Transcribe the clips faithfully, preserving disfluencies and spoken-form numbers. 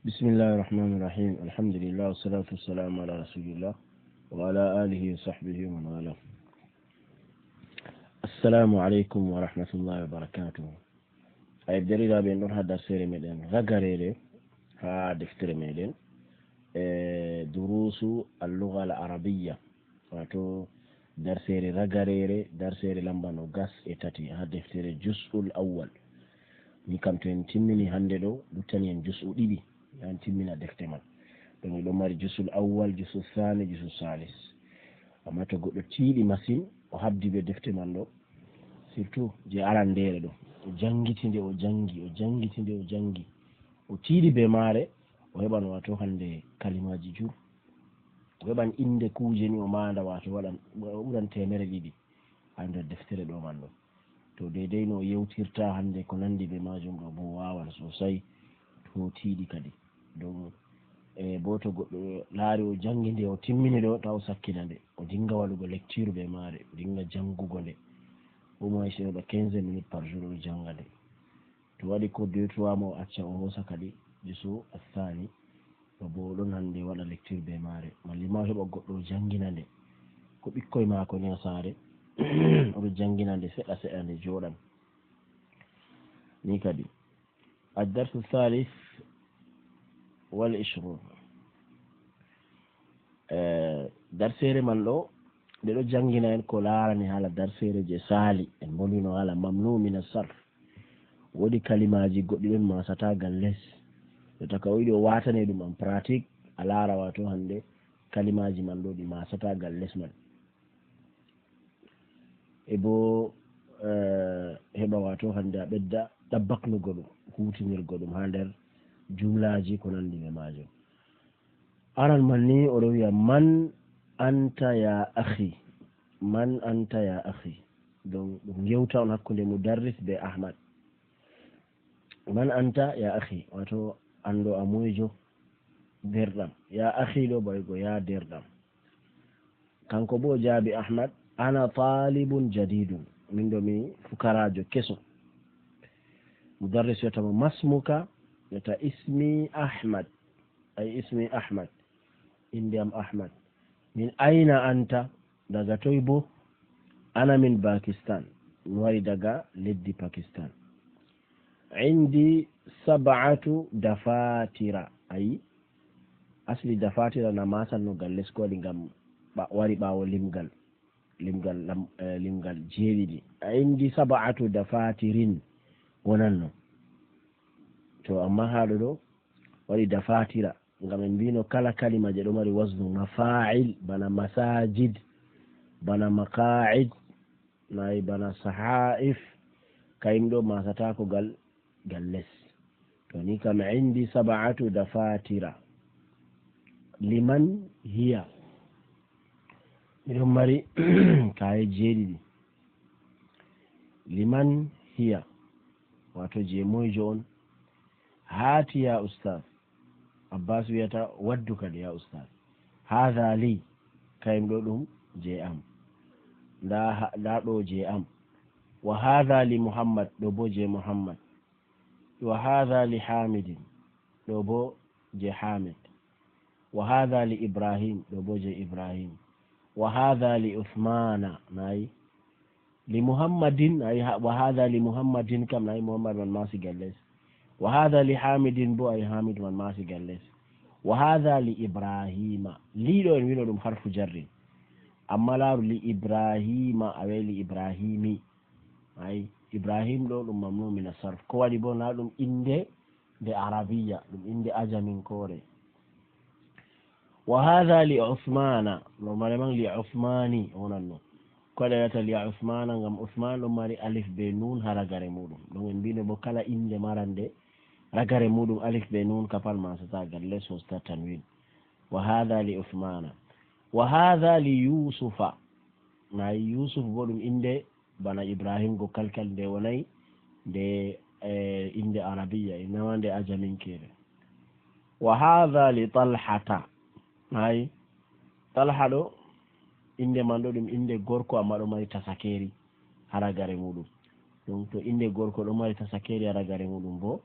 بسم الله الرحمن الرحيم. الحمد لله والصلاة والسلام على رسول الله وعلى آله وصحبه ومن والاه. السلام عليكم ورحمة الله وبركاته. Ay, derɗiraaɓe, en ɗon haa darseere meɗen ragareere haa deftere meɗen, e duruusu al-lugha al-arabiyya, wato darseere ragareere, darseere lamba no gas e tati haa deftere Juz'ul Awwal. Ni kam, to en timmini hannde ɗo, luttani en juz'u ɗiɗi, en timmina defte man. Ɗon ɗo mari Juz'ul Awwal, Juz'u Thani, Juz'u Salis. Amma to goɗɗo tiiɗi masin, o habdi be defte man ɗo, surtout je arandeere ɗo, o jangiti nde, o jangi, o jangiti nde, o jangi, o tiiɗi be maare, o heɓan wato hannde kalimaaji jur. O heɓan innde kuuje ni o maanda, wato waɗan, o ɓuran teemere ɗiɗi haa nder deftere ɗo man ɗo. To deydey no o yewtirta hannde ko nanndi be maajum ɗo, bo o waawan sosay to o tiiɗi kadi. Donc, e, bo to goɗɗo laari o janngi nde, o timmini ɗo, taw o sakkina nde. O dinga waɗugo lecture be maare, o dinga janngugo nde. Au moins si heɓa quinze minutes par jour o jannga nde. To waɗi ko deux, trois mois, o acca, o hoosa kadi Juz'u Athani. Ɗo bo o ɗon hannde waɗa lecture be maare. Malli ma o heɓa goɗɗo o janngina nde. Ko ɓikkoy maako ni haa saare, o ɗo janngina nde seɗɗa seɗɗa, nde jooɗan. Ni kadi. Ad-darsu thalith wal ishrun. Eh, darseere man ɗo, nde ɗo janngina en ko laarani haala darseere je saali. En mbolwino haala mamnu min as-sarf. Woodi kalimaaji goɗɗi ɗon masataa gal les. Jotta ka o yiɗi o waatane ɗum en pratique, a laara wato hannde kalimaaji man ɗo ɗi masataa gal les man. E bo, eh, heɓa wato hannde a ɓedda ɗabbaknugo ɗum, huutinirgo ɗum haa nder jumlaaji ko nanndi be maajum. Aran man ni o ɗo wi'a, "Man anta ya akhi?" "Man anta ya akhi?" Donc, ɗum ngewta on hakkunde mudarris be Ahmad. "Man anta ya akhi?" Wato, "An ɗo a moyjo, derɗam?" "Ya akhi" ɗo ba wi'ugo, "Ya derɗam." Kanko bo o jaabi Ahmad, "Ana talibun jadidun." Min ɗo mi fukaraajo keso. Mudarris wi'ata mo, "Masmuka?" Wi'ata, "Ismi Ahmad." Ay, "Ismi Ahmad." Innde am Ahmad. "Min ayna anta?" Daga toy bo? "Ana min Pakistan." Mi wari daga leddi Pakistan. "Indi sab'atu dafatira." Ay, asli dafatira na masanno gal les, ko waɗi ngam ɓa-, wari ɓaawo limgal. Limgal lam-, eh, limgal jeeɗiɗi. "Indi sab'atu dafatirin." Wonanno. To amma haa ɗo ɗo waɗi dafatira. Ngam en mbino kala kalima je ɗo mari waznu mafa'il, bana masajid, bana maqa'id, nayi bana sahaif, kayim ɗo masatako gal, gal les. To ni kam, "Indi sab'atu dafatira." "Liman hiya?" Miɗon mari kaye jeeɗiɗi. "Liman hiya?" Wato je moyjo on? "Hati ya ustaz." Abbas wi'ata, "Waddu kadi ya ustaz." "Hadha li." Kayim ɗo ɗum je am. Nda ha-, nda ɗo je am. "Wa hadha li Muhammad." Ɗo bo je Muhammad. "Wa hadha li Hamidin." Ɗo bo je Hamid. "Wa hadha li Ibrahim." Ɗo bo je Ibrahim. "Wa hadha li Uthmana." Nayi. "Li Muhammadin." Ay ha-, "Wa hadha li Muhammadin" kam, nayi Muhammad man masi gal les. "Wa hadha li Hamidin" bo, ay Hamid man masi gal les. "Wa hadha li Ibrahima." Li ɗo en wino ɗum harfu jarri. Amma laaru, "Li Ibrahima", a wi'ay "li Ibrahimi". Ay, Ibrahim ɗo ɗum mamnu min as-sarf. Ko waɗi bo na ɗum innde nde arabiya, ɗum innde ajaminkoore. "Wa hadha li Uthmana", ɗo mari man li Uthmani wonanno. Ko waɗi wi'ata li Uthmana? Ngam Uthman ɗo mari alif be nun haa ragare muɗum. Ɗum en mbino bo kala innde marande ragare muɗum alif be nun, ka pat masata gal les, hosta tanwin. "Wa hadha li Uthmana." "Wa hadha li Yusufa." Nayi Yusuf bo ɗum innde bana Ibrahim go kalkal nde wonay nde, eh, innde arabiya, e nawa nde ajaminkere. "Wa hadha li Talhata." Hay, Talha ɗo, innde man ɗo ɗum innde gorko, amma ɗo mari tasakeri haa ragare muɗum. Donc, to innde gorko ɗo mari tasakeri haa ragare muɗum bo,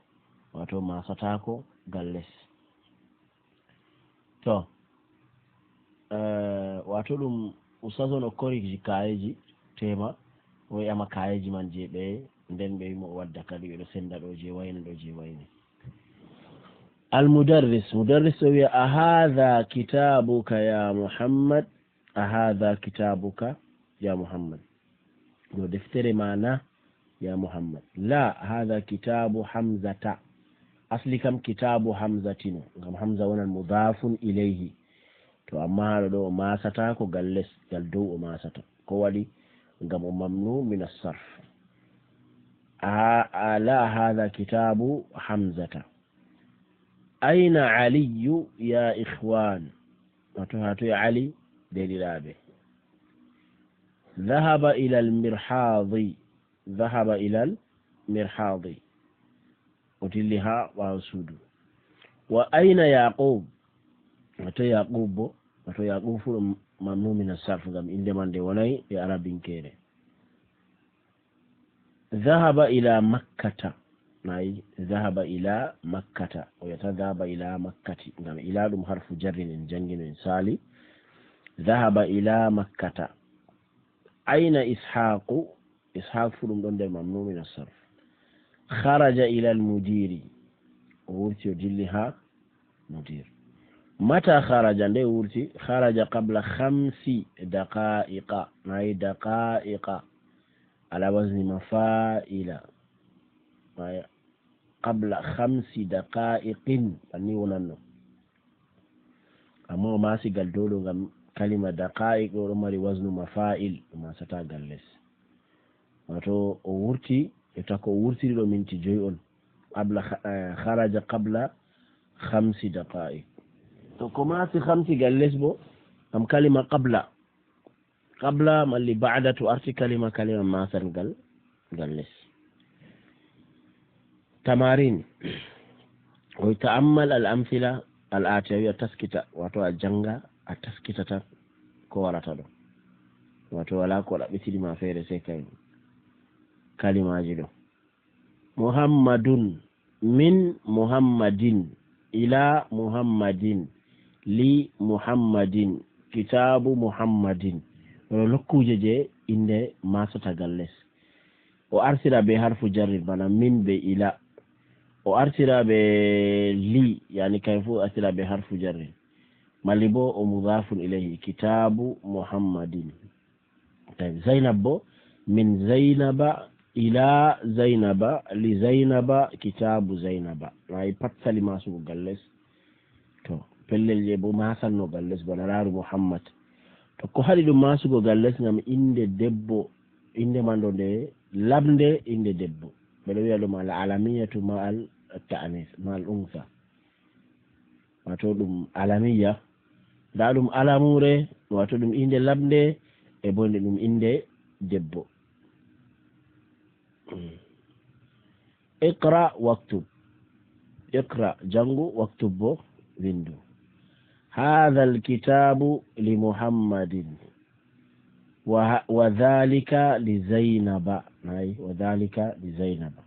wato masatako gal les. To, eh, wato ɗum ustaz on o koriji kayeji tema, o wi'ama kayeji man je ɓe, nden ɓe wimo o wadda kadi, ɓe ɗo senda ɗo je wayne, ɗo je wayne. Al mudarris, mudarris o wi'a, "A hadha kitabuka ya Muhammad?" "A hadha kitabuka ya Muhammad?" Ɗo deftere ma na ya Muhammad? "La, hadha kitabu Hamzata." Asli kam kitabu Hamzatino, ngam Hamza wonan mudafun ilayhi. To amma haɗo ɗo o masata ko gal les, gal dow o masata. Ko waɗi? Ngam o mamnu min as-sarf. A, a, "La, hadha kitabu Hamzata." "Aina Aliyu ya ikhwan?" Wato ha toye Ali, deɗiraɓe? "Dhahaba ila al-mirhadi." "Dhahaba ila al-mirhadi." O dilli ha ɓawo suudu. "Wa aina Yaqub?" Wato Yaqub bo, wato Yaqub fu ɗum mamnu min as-sarf, ngam inde man nde wonay e arabinkere. "Dhahaba ila Makkata." Nayi, "Dhahaba ila Makkata." O wi'ata "Dhahaba ila Makkati." Ngam ila ɗum harfu jarrin, en jangino en sali. "Dhahaba ila Makkata." "Aina Ishaqu?" Ishaq fu ɗum ɗon nder mamnu min as-sarf. "Kharaja ila al-mudiri." O wurti o dilli ha mudir. "Mata kharaja?" Nde wurti? "Kharaja qabla khamsi daqa'iqa." Nayi, daqa'iqa. Ala wazni mafa'ila. Maya. "Qabla khamsi daqa'iqin." Anni wonanno. Amma o masi gal dow ɗo ngam kalima daqa'iq ɗo ɗo mari waznu mafa'il, o masata gal les. Wato o wurti, e tako o wurtiri ɗo minti joyi on. Qabla kha-, eh, kharaja qabla khamsi daqa'iq. To ko masi khamsi gal les bo, ngam kalima qabla. Qabla malli ba'da to arti kalima, kalima masal gal, gal les. Tamarin. O ta'ammal al-amthila al-atiya, wi'a taskita, wato a janga, a taskita tan ko warata ɗo. Wato wala ko ɗaɓɓitini ma feere sai kay kalimaji ɗo. Muhammadun, min Muhammadin, ila Muhammadin, li Muhammadin, kitabu Muhammadin. Ɗo nokkuje je inde masata gal les. O artira be harfu jarri, bana min be ila. O artira be li, yani kay fu o artira be harfu jarri. Mali bo o mudafun ilayhi, kitabu Muhammadin. Tawi Zainab bo, min Zainaba ila Zainaba, li Zainaba, kitabu Zainaba. Nayi pat sali masugo gal les. To, pellel je bo masanno gal les, bana laru Muhammad. To, ko haɗi ɗum masugo gal les? Ngam inde debbo, inde man ɗo nde labnde, inde debbo. Ɓe ɗo wi'a ɗum al alamiyatu ma al ta'anis, ma al unsa. Wato ɗum alamiya. Nda ɗum alamure, wato ɗum inde labnde, e bo nde ɗum inde debbo. Mm. Iqra waktub. Iqra, jangu, waktub bo, windu. Hadha al-kitabu li Muhammadin. Wa, wa dhalika li Zainaba. Nayi, wa dhalika li Zainaba.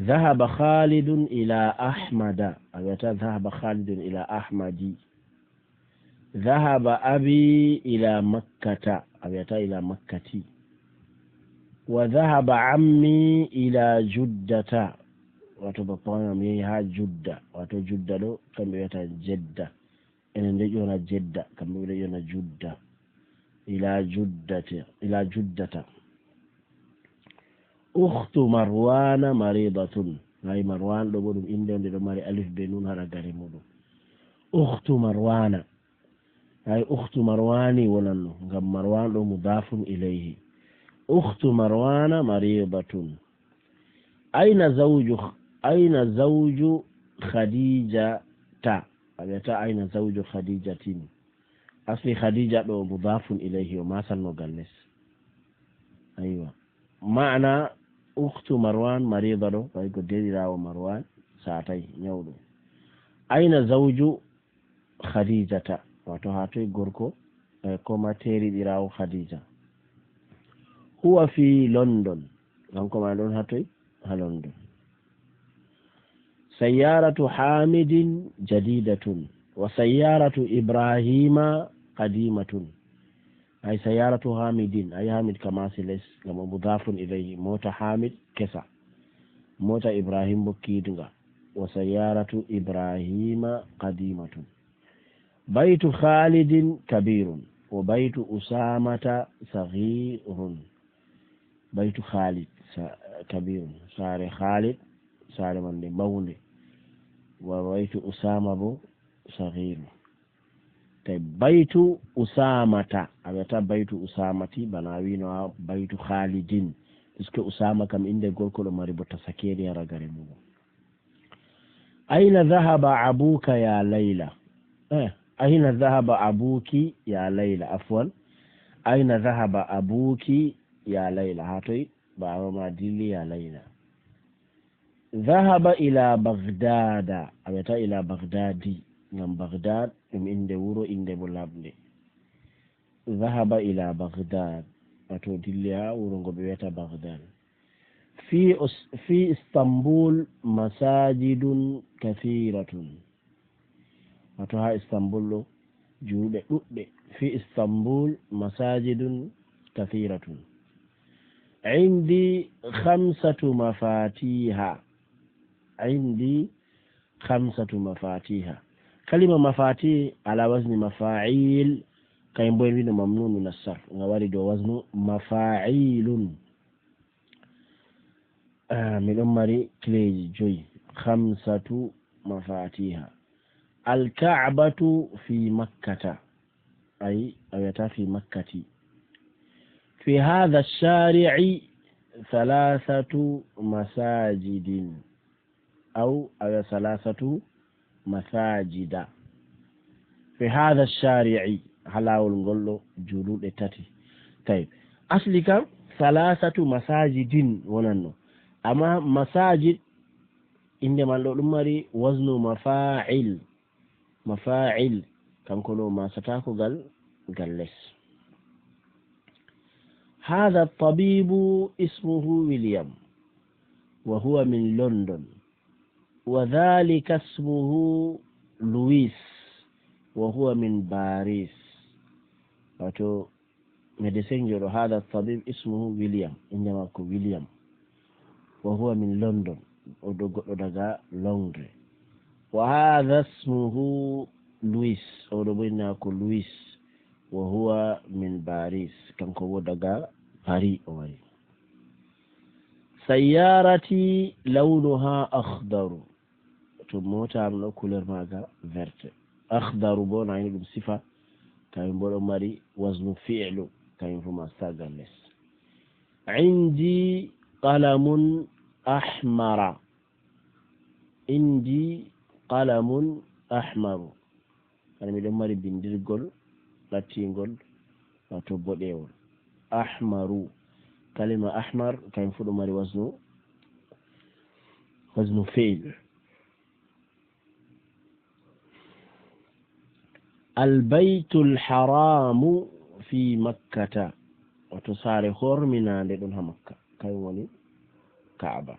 Dhahaba Khalidun ila Ahmada. A wi'ata dhahaba Khalidun ila Ahmadi. Dhahaba abi ila Makkata. A wi'ata ila Makkati. Wa dhahaba ammi ila Juddata. Wato bappa am yehi ha Judda. Wato Judda ɗo, kamɓe wi'ata Jedda. Enen nde ƴona Jedda, kamɓe ɓe ɗo ƴona Judda. Ila Juddata, ila Juddata. Ukhtu Marwana maridatun. Hay Marwan ɗo bo ɗum inde on, nde ɗo mari alif be nun ha ragare muɗum. Ukhtu Marwana. Hay ukhtu Marwani wonanno, ngam Marwan ɗo mudafun ilayhi. Ukhtu Marwana maridatun. Aina zawju, aina zawju Khadijata? A wi'ata aina zawju Khadijatin. Asli Khadija ɗo mudafun ilayhi, o masanno gal les. Aywa. Ma'ana ukhtu Marwan marida ɗo, tawi ko deɗirawo Marwan, satai, nyawɗo. Aina zawju Khadijata, wato ha toy gorko, eh, ko ma teriɗirawo Khadija? Huwa fi London, kanko ma ɗon ha toy? Ha London. Sayyaratu Hamidin jadidatun. وسيارة إبراهيم قديمة. Ay, سيارة حامد. Ay, Hamid ka maasi les, ngam o مضاف إليه. Moota Hamid kesa. Moota Ibrahim bo kiiɗŋga. وسيارة إبراهيم قديمة. بيت خالد كبير. وبيت أسامة صغير. Baytu Khalid sa-, kabirun. Saare Khalid, saare man nde mawnde. Wa baytu Usama bo sagiru. Tawi baytu Usamata, a wiyata baytu Usamati, bana a wino a baytu Khalidin. Puisque Usama kam innde gorko ɗo mari bo tasakeri ha ragare muɗum. أين ذهب أبوك يا ليلى؟ Eh, أين ذهب أبوك يا ليلى؟ Afwan. أين ذهب أبوك يا ليلى؟ Haa toy baaba ma dilli ya Layla? ذهب إلى بغداد. A wiyata ila Baghdadi. Ngam Baghdad ɗum innde wuro, innde bo lamnde. ذهب إلى بغداد. Wato dilli haa wuro ngo ɓe wiyata Baghdad. في أس-، في إسطنبول مساجد كثيرة. Wato haa Istanbul ɗo juulɗe ɗuɗɗe. في إسطنبول مساجد كثيرة. عندي خمسة مفاتيح. عندي خمسة مفاتيح. Kalima mafatih ala wazni mafa'il, kayum bo en wino mamnu min as-sarf. Nga wari dow waznu mafa'ilun. Ah, miɗon mari kleji joyi. خمسة مفاتيح. الكعبة في مكة. Ay, a wiyata في مكة. في هذا الشارع ثلاثة مساجد. Aw, a wiya ثلاثة مساجد. في هذا الشارع, haa laawol ngol ɗo juulɗe tati. Tawi, asli kam, ثلاثة مساجد wonanno. Amma masajid, innde man ɗo ɗum mari waznu mafa'il. Mafa'il, kanko ɗo masataako gal, gal les. هذا الطبيب اسمه ويليام وهو من لندن، وذلك اسمه لويس وهو من باريس. Wato, médecin jo ɗo, هذا الطبيب اسمه ويليام, innde maako William. وهو من لندن, o ɗo goɗɗo daga Londres. وهذا اسمه لويس, o ɗo bo innde maako Luis. وهو من باريس, kanko bo daga Paris o wari. سيارتي لونها أخضر. To moota am ɗo, couleur maaga verte. Akhdaru bo, na ina ɗum sifa, kayum bo ɗon mari waznu fi'lu, kayum fu ma sagal les. عندي قلم أحمر. عندي قلم أحمر. Kadi miɗon mari bindirgol lattingol, wato boɗewol. Ahmaru. Kalima ahmar, kayum fu ɗo mari waznu, waznu fi'l. البيت الحرام في مكة. Wato saare horminaande ɗon haa Makka. Kayum woni Ka'aba.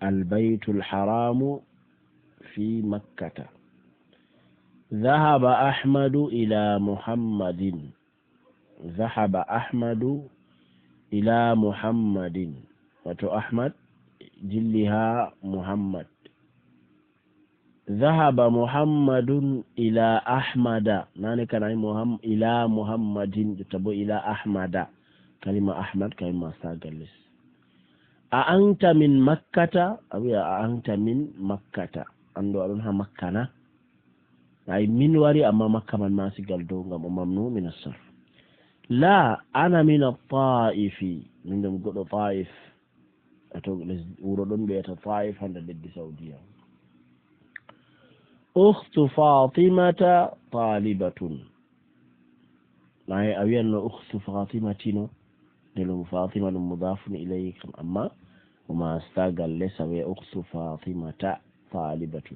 البيت الحرام في مكة. ذهب أحمد إلى محمد. ذهب أحمد إلى محمد. Wato Ahmad dilli haa Muhammad. ذهب محمد إلى أحمد. Nane kan ay Muham-, إلى محمد, jotta bo إلى أحمد. Kalima Ahmad, kalima sagal les. أأنت من مكة؟ A wi'a, أأنت من مكة. An ɗo a ɗon haa Makka na? Ay min wari, amma Makka man ma sigal dow, ngam o mamnu min as-sarf. لا، أنا من الطائف. Min ɗum goɗɗo Ta'if. Wato les-, wuro ɗon ɓe wi'ata Ta'if, haa nder leddi Saudiya. أخت فاطمة طالبة. Nay a wi'anno أخت فاطمة tino, nde ɗum Fatima ɗum mudafun ilayhi kam, amma o ma stagal les, a wi'a أخت فاطمة طالبة.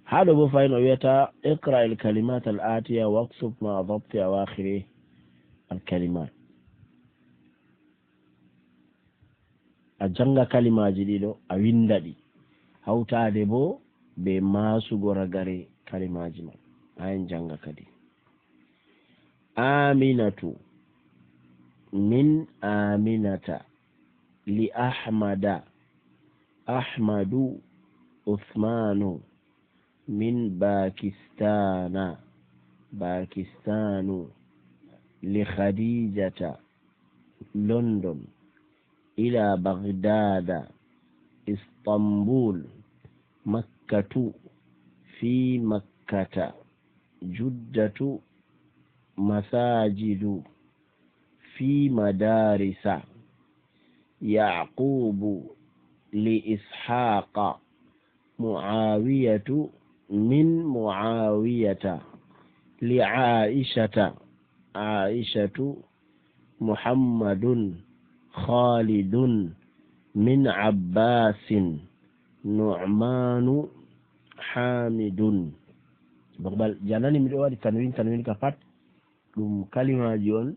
Haa ɗo bo fahin o wi'ata اقرأ الكلمات الآتية واكتب مع ضبط أواخر الكلمات. A jannga kalimaaji ɗiɗo, a winnda ɗi, hawtaade bo be maasugo ragare kalimaaji man. Haa en jannga kadi. Aminatu, min Aminata, li Ahmada, Ahmadu, Usmanu, min Pakistana, Pakistanu, li Khadijata, London, ila Baghdada, Istanbul, Makkatu, fi Makkata, Juddatu, masajidu, fi madarisa, Yaqubu, li Ishaqa, Muawiyatu, min Muawiyata, li Aishata, Aishatu, Muhammadun, Khalidun, min Abbasin, Nu'manu, Hamidun. Babal janani miɗo waɗi tanwin, tanwin ka pat ɗum kalimaaji on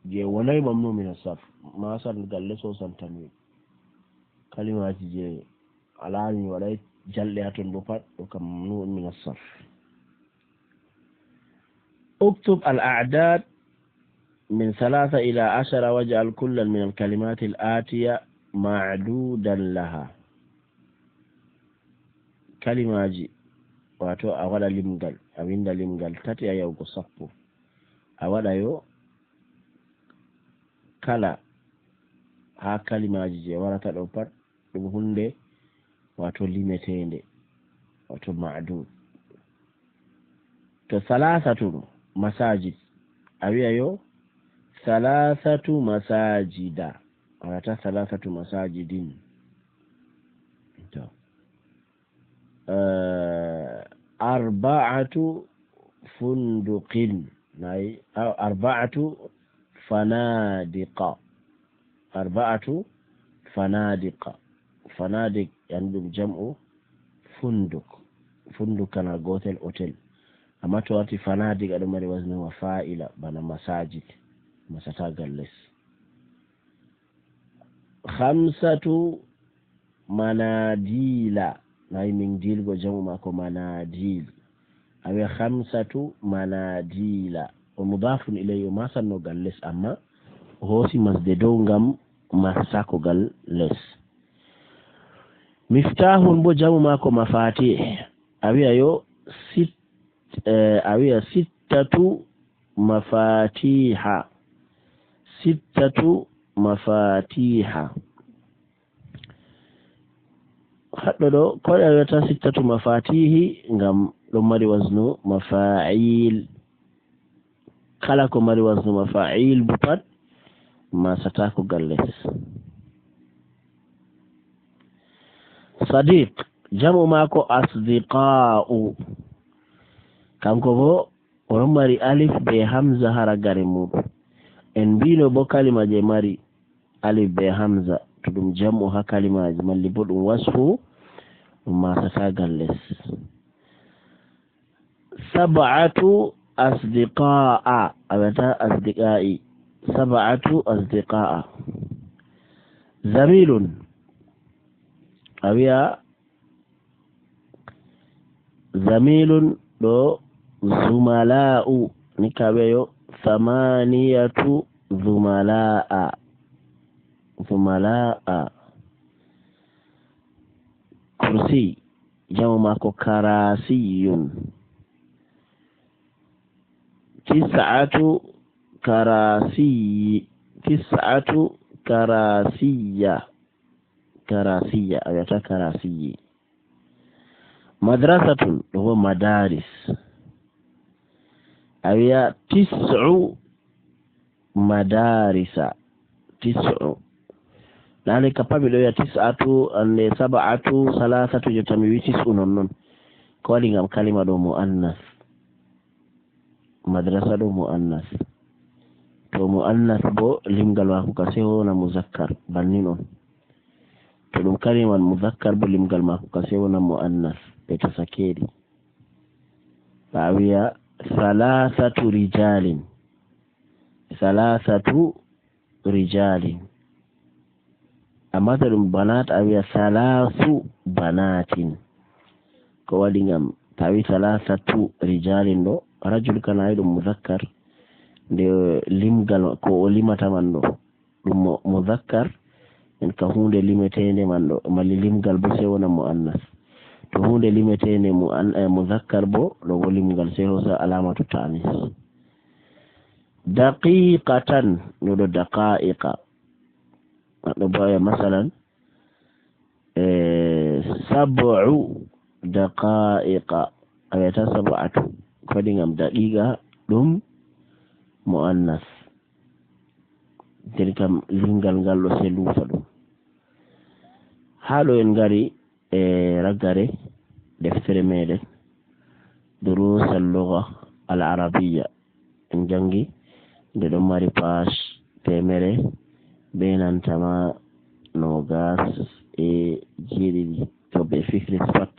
je wonay mamnu min asaf. Ma sargal les o san tanwin. Kalimaaji je alaa mi waɗay jalɗe haa ton bo pat ɗo kam mamnu min asaf. اكتب الأعداد من ثلاثة إلى عشرة واجعل كلا من الكلمات الآتية معدودا لها. Kalimaaji, wato a waɗa limgal, a winda limgal tati a yahugo sappo. A waɗa yo kala haa kalimaaji je warata ɗo pat ɗum huunde wato limeteende, wato ma'dud. To salasatu ɗo, masajid, a wi'a yo salasatu masajida, a wata salasatu masajidin. To. Eh, arba'atu funduqin, nayi, aw arba'atu fanadiqa. Arba'atu fanadiqa. Fanadiq, yani ɗum jam'u funduk. Funduk kana gotel hotel. Amma to warti fanadiq aɗo mari waznu wa fa'ila, bana masajid, masatagal les. Khamsatu manadila. Nayi min dilgo jam'u mako manadil. A wi'a khamsatu manadila. O mudafun ilayhi, o masanno gal les, amma o hoosi masde dow ngam masako gal les. Miftahun bo jam'u mako mafatih. A wi'a yo sit-, eh, a wi'a sittatu mafatiha. Sittatu mafatiha. Haɗɗo ɗo, ko waɗi a wi'ata sittatu mafatihi? Ngam ɗon mari waznu mafa'il. Kala ko mari waznu mafa'il bo pat, masataako gal les. Sadiq, jam'u maako asdiqa'u. Kanko bo, o ɗon mari alif be hamza haa ragare muuɗum. En mbiino bo kalima je mari alif be hamza, to ɗum jam'u haa kalimaaji, malli bo ɗum wasfu, ɗum masataa gal les. Sab'atu asdiqa'a, a wi'ataa asdiqa'i. Sab'atu asdiqa'a. Zamilun, a wi'a zamilun ɗo zumala'u, ni ka wi'a yo samaniyatu zumala'a. Zumala'a. Kursi, jam'u maako karasiyun. Tis'atu karasiyi, tis'atu karasiya. Karasiya, a wi'ataa karasiyi. Madrasatun, ɗo bo madaris. A wi'a tis'u madarisa. Tis'u. Naane ka pat mi ɗo wi'a tis'atu, ande sab'atu, salasatu, jotta mi wi'i tis'u non non. Ko waɗi? Ngam kalima ɗo mu'annas. Madrasa ɗo mu'annas. To mu'annas bo limgal maaku ka sewo na muzakkar, bannin on. To ɗum kaliman muzakkar bo limgal maaku ka sewo na mu'annas, ɓe tasakeeɗi. Ɓe a wi'a salasatu rijalin. Salasatu rijalin. Amma to ɗum banat, a wi'a salasu banatin. Ko waɗi ngam tawi thalathatu rijalin ɗo, rajul kana ɗum muzakkar, nde limgal ko o limata man ɗo, ɗum mo-, muzakkar, en ka huunde limeteende man ɗo, mali limgal bo sey wona mu'annas. To huunde limeteende mu'an-, eh, muzakkar bo, ɗo bo limgal sey hosa alamatu ta'anis. Daqiqatan, ɗo ɗo daqa'iqa. Ɗo bo, eh, masalan, eh, sab'u daqa'iqa. A wiyata sab'atu. Ko waɗi ngam daqiqa ɗum mu'annas. Nden kam limgal ngal ɗo sey luufa ɗum. Haa ɗo en ngari e raggare deftere meɗen, Durus al-Lugha al-Arabiyya. En janngi nde ɗon mari page teemere be nanta ma noogas e jeeɗiɗi. To be fihris pat.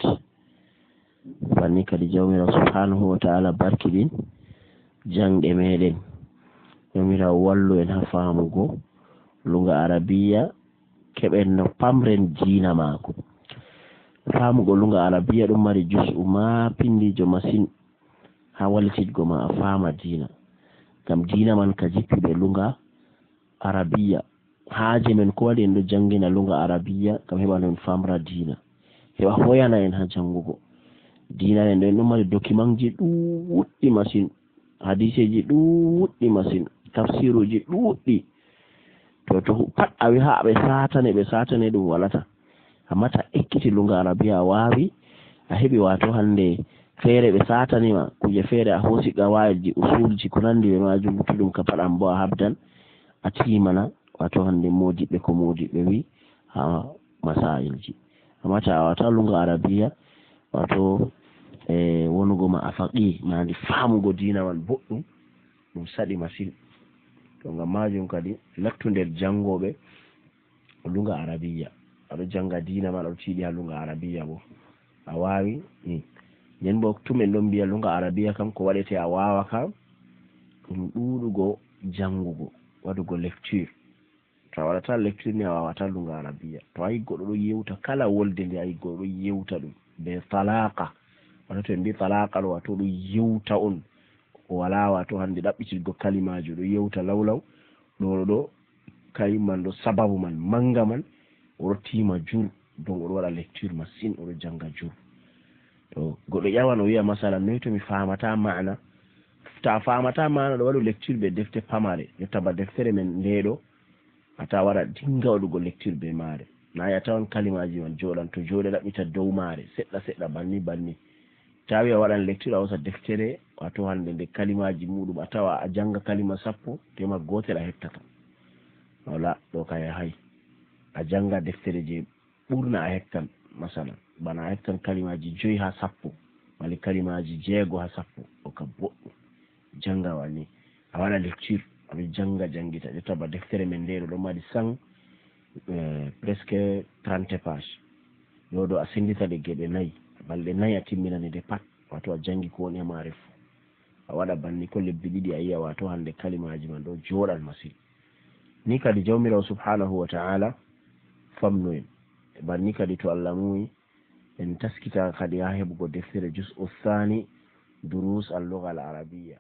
Banni kadi Jawmiraawo subhanahu wa ta'ala barkiɗin jaŋɗe meɗen. Jawmiraawo wallu en haa faamugo luŋga Arabiya, keɓen no pamren diina maako. Faamugo luŋga Arabiya ɗum mari jus'u maa pindiijo masin haa wallititgo ma a faama diina. Ngam diina man ka jippi be luŋga Arabiya. Haaje men ko waɗi en ɗo janngina luŋga Arabiya, ngam heɓa no en famra diina. Heɓa hoyana en haa janngugo. Diina en ɗo en ɗon mari dokimanji ɗuuɗɗi masin. Hadiseji ɗuuɗɗi masin. Tafsiruji ɗuuɗɗi. To, to pat a wi haa ɓe saatane, ɓe saatane ɗum walata. Amma ta ekkiti luŋga Arabiya a waawi, a heɓi waato hannde feere ɓe saatani ma, kuuje feere a hoosi qawaa'idji, usulji, ko nanndi be maajum, luttuɗum ka pat an bo a habdan, a tiimana, waato hannde moodiɓɓe ko moodiɓɓe wi haa masaa'ilji. Amma ta a waata luŋga Arabiya, waato, eh, wonugo ma a faqih, maandi faamugo diina man boɗɗum, ɗum saɗi masin. To ngam maajum kadi, lattu nder janngooɓe luŋga Arabiya. A ɗo jannga diina man, a ɗo tiiɗi haa luŋga Arabiya bo. A waawi ni. Nden bo, tum en ɗon mbiya luŋga Arabiya kam, ko waɗete a waawa kam, ɗum ɗuuɗugo janngugo, waɗugo lecture. To a waɗata lecture ni, a waawata luŋga Arabiya. To a yi goɗɗo ɗo yewta, kala wolde nde a yi goɗɗo ɗo yewta ɗum be talaqa. Wato to en mbi talaqa ɗo, wato ɗo yewta on. O walaa wato hannde ɗaɓɓitirgo kalimaaji, o ɗo yewta law law. Ɗo, ɗo, ɗo, kalim man ɗo, sababu man, mannga man, o ɗo tiima jur, donc o ɗo waɗa lecture masin, o ɗo jannga jur. To goɗɗo ƴawan o wi'a, masalan, noy to mi faamata maana? To a faamata maana, ɗo waɗu lecture be defte pamare, yotta ba deftere men nde ɗo, a tawa waɗa dinga waɗugo lecture be maare. Na a tawan kalimaaji man jooɗan to jooɗe ɗaɓɓita dow maare, seɗɗa seɗɗa, banni banni. Tawi a waɗan lecture, a hoosa deftere, wato hannde nde kalimaaji muuɗum, a tawa a jannga kalima sappo, tema gootel a heɓtata. Wala, ɗo ka yahay. A jannga deftere je ɓurna a heɓtan, masalan, bana a heɓtan kalimaaji joy haa sappo, mali kalimaaji jeego haa sappo, ɗo ka boɗɗum. Jannga wani, a waɗa lecture, a ɗo jannga, janngita, ƴetta ba deftere men nde ɗo, ɗo mari cent, eh, presque trente page. Ɗo, ɗo a senndita ɗe geɓe nayi, balɗe nayi a timminani nde pat, wato a janngi ko woni e maare fuu. A waɗa banni ko lebbi ɗiɗi a yi'a, wato hannde kalimaaji man ɗo jooɗan masin. Ni kadi Jawmiraawo subhanahu wa ta'ala famnu en. Banni kadi to Allah muyi, en taskita kadi haa heɓugo deftere Juz'u Thani, Durus al-Lugha al-Arabiyya.